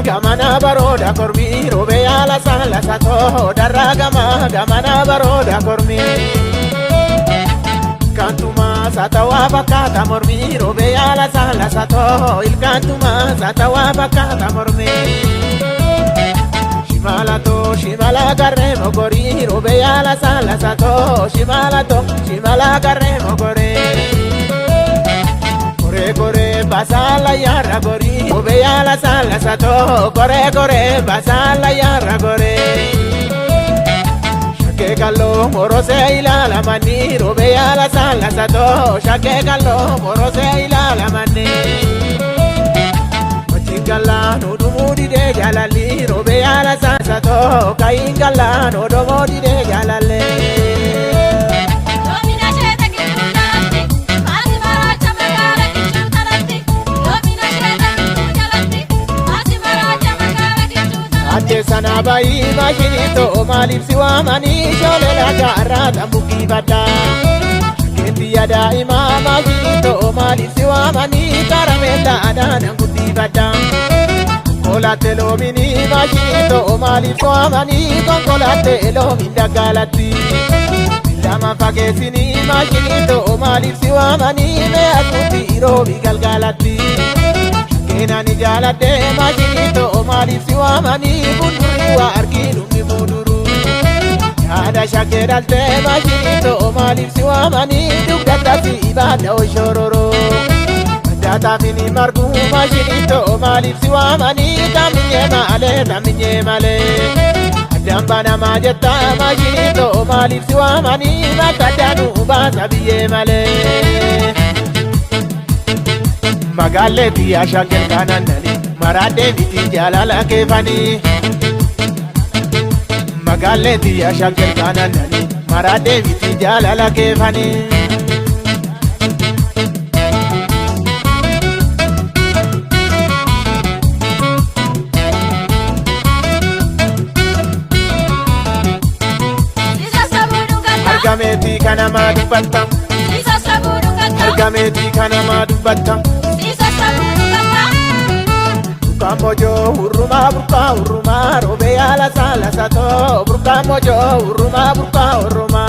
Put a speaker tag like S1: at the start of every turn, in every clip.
S1: gamana barooda kormii roobee yaala saalasatoo darraa gama gamana barooda kormii. Ilkaantuma saatawaa fakkaata mormii roobee yaala saalasatoo ilkaantuma saatawaa fakkaata mormii. Shimalato shimala garree mogorii roobee yaala saalasatoo shimalato shimala garree mogorii. Koree koree basaala yaara gorii roobee yaala saalasatoo koree koree basaala yaara gorii. Shakkee kalloo morosee ilaalamanii roobee yaala saalasatoo shakkee kalloo morosee ilaalamanii. Wajjin gallaan odumuu didee jaalalli roobee yaala saalasatoo kayin gallaan odumuu didee jaalallee.
S2: Loomina sheeta gidduu jalatti, maasi maraacha magaala gidduu tanatti. Loomina sheeta gidduu jalatti, maasi maraacha magaala gidduu tanatti.
S1: Addee sana bayii maashinii too maaliif si waamanii shoolee laga irraa tambukii baddaa. Shakeetti yaadaa maashinii too maaliif si waamanii karameellaadhaan guddifadhaa. Konkolaattee loominii maashinii too maaliif si waamanii konkolaattee loomiin daggalatti. Lama fageessinii maashinii too maaliif si waamanii mi'a suutii roobi galgalatti. Shakkeenani jaaladhee maashinii too maaliif si waamanii fuuldurri waa arginu ni fuulduru. Yaada shakkee dhaltee maashinii too maaliif si waamanii dugdatti si baadha oshororo. Maddaataafini margu maashinii too maaliif si waamanii taminyee malee taminyee malee. Addaan banamaa jetta maashinii too maaliif si waamanii bakka addaanuu baasa biyyee malee. Magaalee biyya shakkee kanannani maraadhee miti jaalala keefanii. Magaalee biyya shakkee kanannani maraadhee miti jaalala keefanii.
S2: Isa sabuu dhugataa,
S1: Argameetii kanamaa dubbatta
S2: isa sabuu dhugataa,
S1: argameetii kanamaa dubbatta.
S2: isa sabuu dhugataa.
S1: Burqaan mojoo hurrumaa burqaa hurrumaa roobee yaala saalasatoo burqaan mojoo hurrumaa burqaa hurrumaa.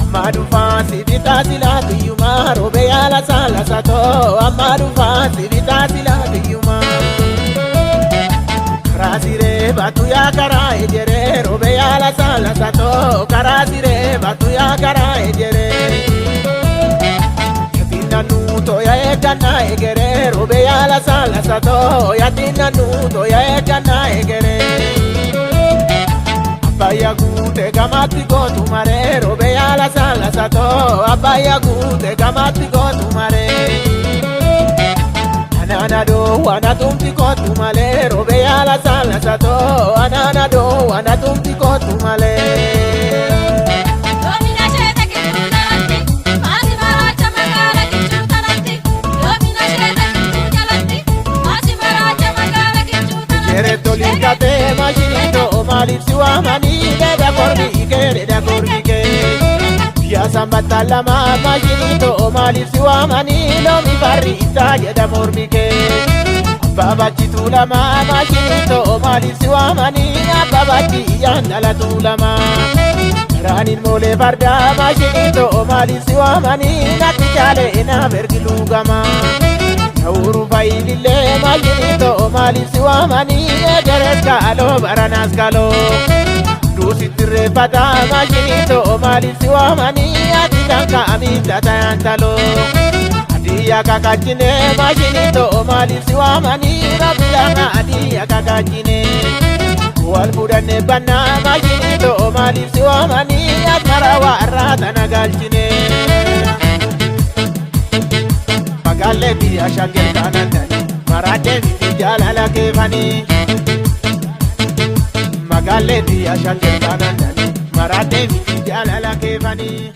S1: Amma dhufaa si bitaa silaa biyyumaa roobee yaala saalasatoo amma dhufaa si bitaa silaa biyyumaa. Karaa siree baatu yaa karaa ejeree roobee yaala saalasatoo karaa siree baatu yaa karaa ejeree. Yatinanu toya eegannaa egeree roobee yaala saalasatoo yatinanu toya eegannaa egeree. Abbayya guute gamatti gootu maree roobee yaala saalasatoo abbayya guute gamatti gootu maree. Anaanadoo anatumti kootu malee roobee yaala saalasatoo anaanadoo anatumti kootu malee.
S2: Loomina sheeta gidduu jalatti, maasi maraacha magaala gidduu tanatti. Loomina sheeta gidduu jalatti, maasi maraacha magaala gidduu tanatti.
S1: Jerettoliin katee maashinii too maaliif si waamanii dheedha kormi kee dheedha kormi kee. Guyyaa sanbattaa lama maashinii too maaliif si waamanii loomi farri isaa jedha mormi kee. Abbaa bachituu lama maashinii too maaliif si waamanii abbaa bachii iyyaan dhalatuu lama. Karaan moolee fardaa maashinii too maaliif si waamanii natti caalee naaf ergi luugama. Nawuru faayilillee maashinii too maaliif si waamanii egerees kaaloo baranaas kaaloo. Duusitti reeffata maashinii too maaliif si waamanii ati kan kaa'amiif tatayaan taloo. Adiyyaa kakachine maashinii too maaliif si waamanii rabbilaan adiyyaa kakachine. Wal fudhannee bannaa maashinii too maaliif si waamanii asmara waarraa tana galchine. Magaalee biyya shakkee kanannani maraadhee miti jaalala keefanii. Magaalee biyya shakkee kanannani maraadhee miti jaalala keefanii.